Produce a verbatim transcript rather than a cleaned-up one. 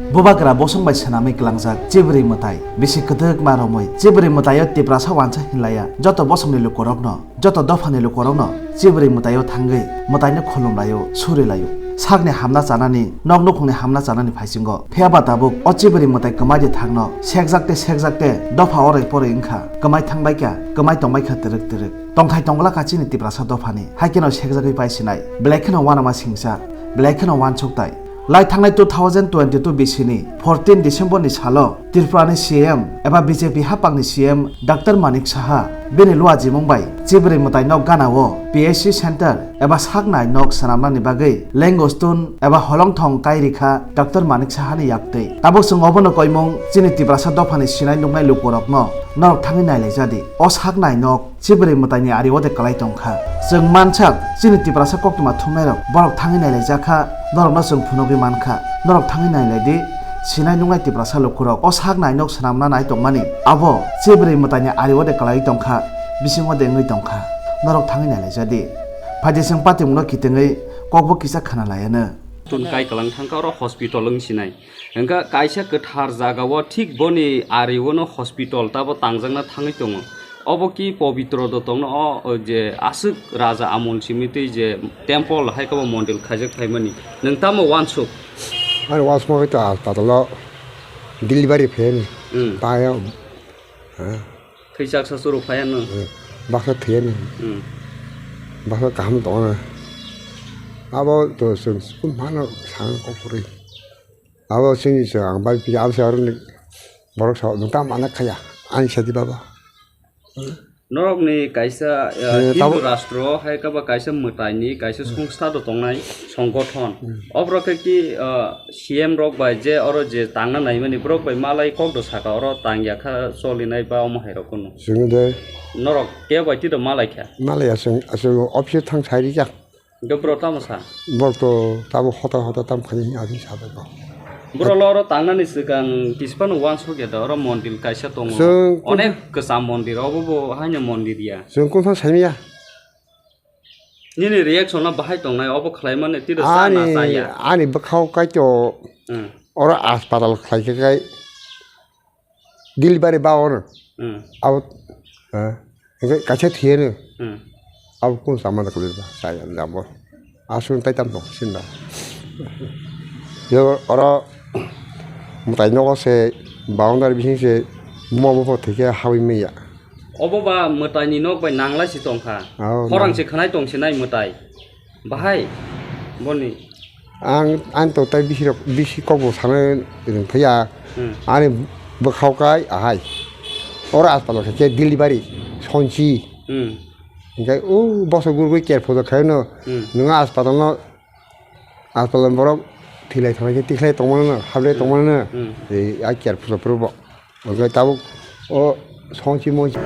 Bubagra bosong bai swnamwi kwlangjak Chibri mwtai. Bisi kwdwkma romwi Chibri mwtaio Tiprasa wansa hinlaiya joto bosongni lukurokno, joto dophani lukurokno Chibri mwtaio thangwi mwtaino khulumlaio, surilaio. Sakni hamna chanani, nok nukhungni hamna chanani phaisingo. Phiyaba tabuk o Chibri mwtai kwmai de thangno sekjak te sekjak te dopha oroi poroi wngkha, kwmai thangbaikha, kwmai tongbaikha twrwk twrwk. Tongthai tongla ka chini Tiprasa dophani, hai kheno sekjagwi paisinai, belai kheno uanama singsa, belai kheno uansuktai. Lai thangnai two thousand twenty-two bisini fourteen December ni salo Tripura ni C M eba B J P hapang ni C M Doctor Manik Saha bini lua jimung bai Chibri mwtai nok gana o P H C center eba saknai nok swnamnani bagwi lengoston eba holongthong kai rikha Doctor Manik Saha ni yaktwi. Tabuk chwng obono koimung chini Tiprasa dophani sinai nuknai lukurokno norok thangwi nailaijadi. O saknai nok Chibri mwtaini ari o de kwlai tongkha. Chwng mansak, chini Tiprasa koktwma thumnairok borok thangwi nailaijakha, norokno chwng phunugwi mankha. Norok thangwi nailaidi, sinai nuknai Tiprasa lukurok o saknai nok swnamna nai tongmani. Abo Chibri mwtaini ari o de kwlaiwi tongkha, bisingo de wngwi tongkha. Norok thangwi nailaijadi. Phaidi chwng patimungno kitengwi kokbo kisa khna laiano. Tun kai kwlang thangkha oro hospital wng sinai. Hwnkha kaisa kwthar jagao thik boni ari-o no hospital tabo tangjakna thangwi tongo. Obo ki pobitro do tongno o, o je aswk raja amon simi twi je temple hai kabo mondir khaijak phaimani. Nwng tamo uansuk? Ani uansukma khe to haspatalo delivery phaiani. Hmm. Taya, ha. Thwijak sa chwrwk phaiya nw? Eh, baksa thwiya nw. Hmm. Baksa kaham tongo nw. Abo to chwng chukun phano sang kok kwrwi. Abo chini chwng ang bai phi abo se aroni borok sa nwng tamo mana khaya. Ani sadi baba. Norokni kaisa, eh, Eh, Hindu tabo rastro hai kaba kaisa mwtaini kaisa songstha do tongnai songgothon. Hmm. Oborok khe ki, eh, C M rok bai je oro je tangna naimani borok bai malai kok do saka oro tang ya kha cholinai ba omo hai rok kunu. Chwng de. Norok kebo bai twi do malai kha. Malai ya chwng, chwng office thang sai rijak. Hwnkhe borok tamo sa? Borok to tabo hota hota tam khani hinwi sa bai bo. Borok lo oro tangnani swkang kisphano uansuk ya da oro mondir kaisa tongo. Chwng onek kwcham mondir obo bo haino mondir ya. Chwng kung thang sai manya. Nini reaction no bahai tongnai obo khlai mani tiro sa na ani, sa ya. Ani bwkhao kaito hmm. Oro aspatal khlai khe kai delivery ba oro. Hmm. Abo, eh, hingke kaisa thiyano. Hmm. Abo kung sama da kulir ba, saya jabo. Asun tai tam tong sinda. Yo oro mutai nogo se boundary bising se mo bo thike hawi meya. Obo ba mwtaini nok bai nanglai si tongkha. Oh, khorang nang- se khanai tong sinai mwtai. Bahai boni. Ang, ang to tai bisi rok, bisi kok bo sana rwng thaya. Hmm. Ani bwkhao kai ahai. Oro aspatal khe delivery sonsi. Hmm. Hingke o bosok gurgui care photo khaino. Hmm. Nwngo aspatal no, aspatal borok thilai thangna khe tikhlai tongmano, hablai hmm. Tongmano. Hmm. Ei, a care photo puro bo. Hingke tabuk o sonsi monsi.